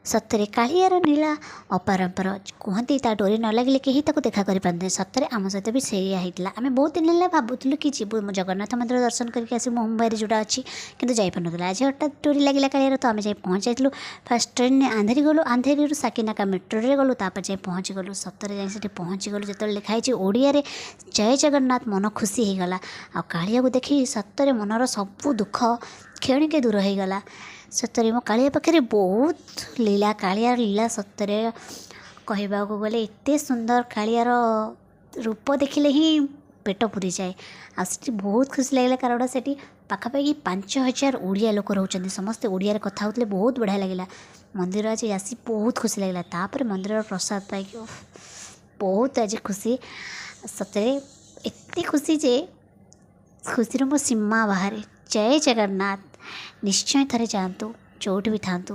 ସତରେ କାଳିଆର ନୀଳା ଅପରମ୍ପର। କୁହନ୍ତି, ତା ଡୋରି ନ ଲାଗିଲେ କେହି ତାକୁ ଦେଖା କରିପାରନ୍ତିନି। ସତରେ ଆମ ସହିତ ବି ସେଇଆ ହେଇଥିଲା। ଆମେ ବହୁତ ଦିନ ହେଲା ଭାବୁଥିଲୁ କି ଯିବୁ, ଜଗନ୍ନାଥ ମନ୍ଦିର ଦର୍ଶନ କରିକି ଆସିବୁ, ମୁମ୍ବାଇରେ ଯେଉଁଟା ଅଛି, କିନ୍ତୁ ଯାଇପାରୁନଥିଲୁ। ଆଜି ହଠାତ୍ ଡୋରି ଲାଗିଲା କାଳିଆର, ତ ଆମେ ଯାଇ ପହଞ୍ଚି ଯାଇଥିଲୁ। ଫାର୍ଷ୍ଟ ଟ୍ରେନ୍ରେ ଆନ୍ଧେରି ଗଲୁ, ଆନ୍ଧେରିରୁ ସାକିନାକା ମେଟ୍ରୋରେ ଗଲୁ, ତାପରେ ଯାଇ ପହଞ୍ଚିଗଲୁ। ସତରେ ଯାଇ ସେଠି ପହଞ୍ଚିଗଲୁ। ଯେତେବେଳେ ଲେଖା ହେଇଛି ଓଡ଼ିଆରେ ଜୟ ଜଗନ୍ନାଥ, ମନ ଖୁସି ହେଇଗଲା। ଆଉ କାଳିଆକୁ ଦେଖି ସତରେ ମନର ସବୁ ଦୁଃଖ କ୍ଷଣିକେ ଦୂର ହେଇଗଲା। ସତରେ ମୋ କାଳିଆ ପାଖରେ ବହୁତ ଲୀଳା। କାଳିଆର ଲୀଳା ସତରେ କହିବାକୁ ଗଲେ ଏତେ ସୁନ୍ଦର। କାଳିଆର ରୂପ ଦେଖିଲେ ହିଁ ପେଟ ପୁରିଯାଏ। ଆଉ ସେଠି ବହୁତ ଖୁସି ଲାଗିଲା, କାରଣ ସେଠି ପାଖାପାଖି 5000 ଓଡ଼ିଆ ଲୋକ ରହୁଛନ୍ତି। ସମସ୍ତେ ଓଡ଼ିଆରେ କଥା ହେଉଥିଲେ, ବହୁତ ବଢ଼ିଆ ଲାଗିଲା। ମନ୍ଦିର ଆଜି ଆସି ବହୁତ ଖୁସି ଲାଗିଲା। ତାପରେ ମନ୍ଦିରର ପ୍ରସାଦ ପାଇକି ବହୁତ ଆଜି ଖୁସି। ସତରେ ଏତେ ଖୁସି ଯେ ଖୁସିର ମୋ ସୀମା ବାହାରେ। ଜୟ ଜଗନ୍ନାଥ। ନିଶ୍ଚୟ ଥରେ ଯାଆନ୍ତୁ, ଯେଉଁଠି ବି ଥାଆନ୍ତୁ।